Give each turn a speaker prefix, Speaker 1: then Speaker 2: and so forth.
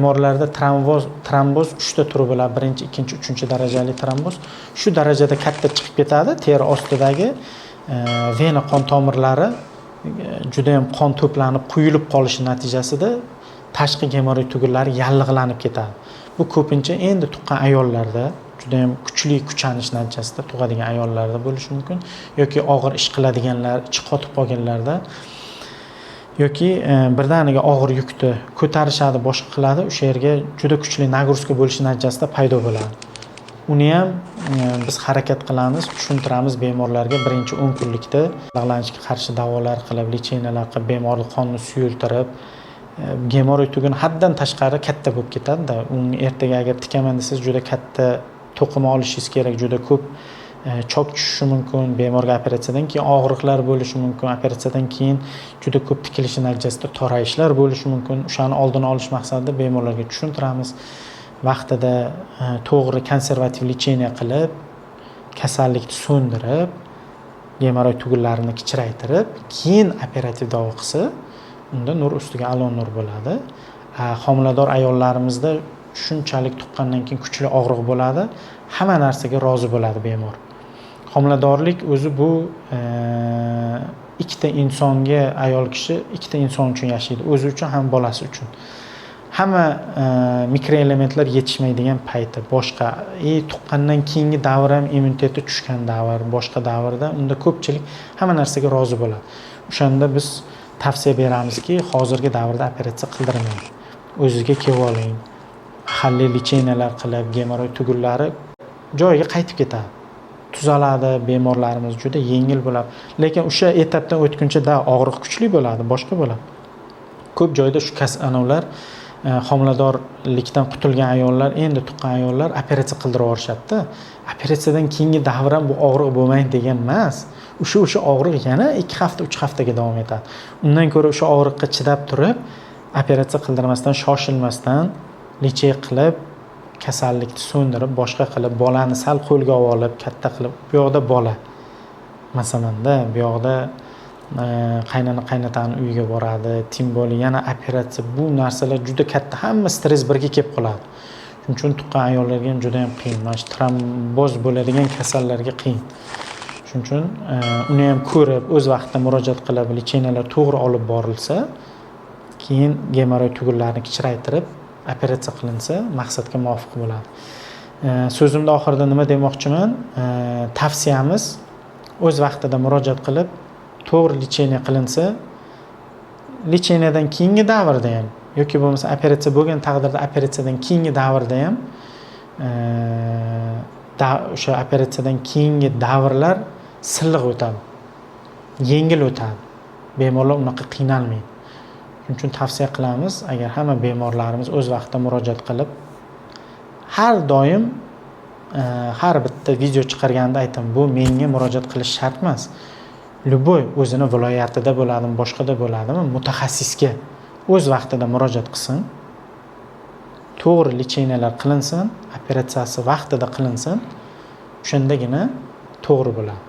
Speaker 1: Bemorlarda tromboz uchta turi bo'ladi: birinchi, ikkinchi, uchinchi darajali tromboz. Shu darajada katta chiqib ketadi, teri ostidagi vena qon tomirlari judayam qon to'planib, quyilib qolishi natijasida tashqi gemoroid tugunlari yallig'lanib ketadi. Bu ko'pincha endi tuqqan ayollarda, judayam kuchli kuchanish natijasida tug'adigan ayollarda bo'lishi mumkin yoki og'ir ish qiladiganlar, ichi qotib qolganlarda yoki birdaniga og'ir yukni ko'tarishadi, boshqa qiladi, o'sha yerga juda kuchli нагрузка bo'lishi natijasida paydo bo'ladi. Uni ham biz harakat qilamiz, tushuntiramiz bemorlarga. Birinchi 10 kunlikda yallig'lanishga qarshi davolar qilib, лечения lar qilib, bemorni qonini suyultirib, gemoroid tuguni haddan tashqari katta bo'lib ketadida, uni ertaga agar tikaman desangiz, juda katta to'qima olishingiz kerak, juda ko'p chok tushishi mumkin bemorga, operatsiyadan keyin og'riqlar bo'lishi mumkin, operatsiyadan keyin juda ko'p tikilishi natijasida torayishlar bo'lishi mumkin. O'shani oldini olish maqsadida bemorlarga tushuntiramiz, vaqtida to'g'ri konservativ лечение qilib, kasallikni so'ndirib, gemoroid tugunlarini kichraytirib, keyin operativ davo qilsa, unda nur ustiga a'lo nur bo'ladi. Homilador ayollarimizda shunchalik tuqqandan keyin kuchli og'riq bo'ladi, hamma narsaga rozi bo'ladi bemor. Homiladorlik o'zi bu ikkita insonga, ayol kishi ikkita inson uchun yashaydi: o'zi uchun ham bolasi uchun. Hamma mikroelementlar yetishmaydigan payti boshqa и tuqqandan keyingi davr ham immuniteti tushgan davr, boshqa davrda unda ko'pchilik hamma narsaga rozi bo'ladi. O'shanda biz tavsiya beramizki, hozirgi davrda operatsiya qildirmang, o'zizga kelib oling, mahalliy лечения lar qilib, gemoroid tugunlari joyiga qaytib ketadi, tuzaladi, bemorlarimiz juda yengil bo'ladi. Lekin o'sha etapdan o'tguncha da og'riq kuchli bo'ladi, boshqa bo'ladi. Ko'p joyda shu anavlar, homiladorlikdan qutulgan ayollar, endi tuqqan ayollar operatsiya qildirib yuborishadida. Operatsiyadan keyingi davr ham bu og'riq bo'lmaydi degan emas, o'sha og'riq yana 2 hafta, 3 haftaga davom etadi. Undan ko'ra o'sha og'riqqa chidab turib, operatsiya qildirmasdan, shoshilmasdan лечение qilib, kasallikni so'ndirib, boshqa qilib, bolani sal qo'lga olib, katta qilib, bu yoqda bola masalanda, bu yoqda qaynona, qaynotani uyiga boradi, тем более yana operatsiya, bu narsalar juda katta, hamma stress birga kelib qoladi. Shuning uchun tuqqan ayollarga ham juda yam qiyin, mana shu tromboz bo'ladigan kasallarga qiyin. Shuning uchun uni ham ko'rib, o'z vaqtida murojaat qilib, лечения lar to'g'ri olib borilsa, keyin gemoroid tugunlarini kichraytirib operatsiya qilinsa, maqsadga muvofiq bo'ladi. So'zimni oxirida nima demoqchiman? Tavsiyamiz, o'z vaqtida murojaat qilib, to'g'ri лечение qilinsa, лечения dan keyingi davrda ham yoki bo'lmasa operatsiya bo'lgan taqdirda operatsiyadan keyingi davrda ham o'sha operatsiyadan keyingi davrlar silliq o'tadi, yengil o'tadi, bemorlar unaqa qiynalmaydi. Shuning uchun tavsiya qilamiz, agar hamma bemorlarimiz o'z vaqtida murojaat qilib, har doim har bitta video chiqarganda aytaman, bu menga murojaat qilish shart emas, любой o'zini viloyatida bo'ladimi, boshqada bo'ladimi, mutaxassisga o'z vaqtida murojaat qilsin, to'g'ri лечения lar qilinsin, operatsiyasi vaqtida qilinsin, o'shandagina to'g'ri bo'ladi.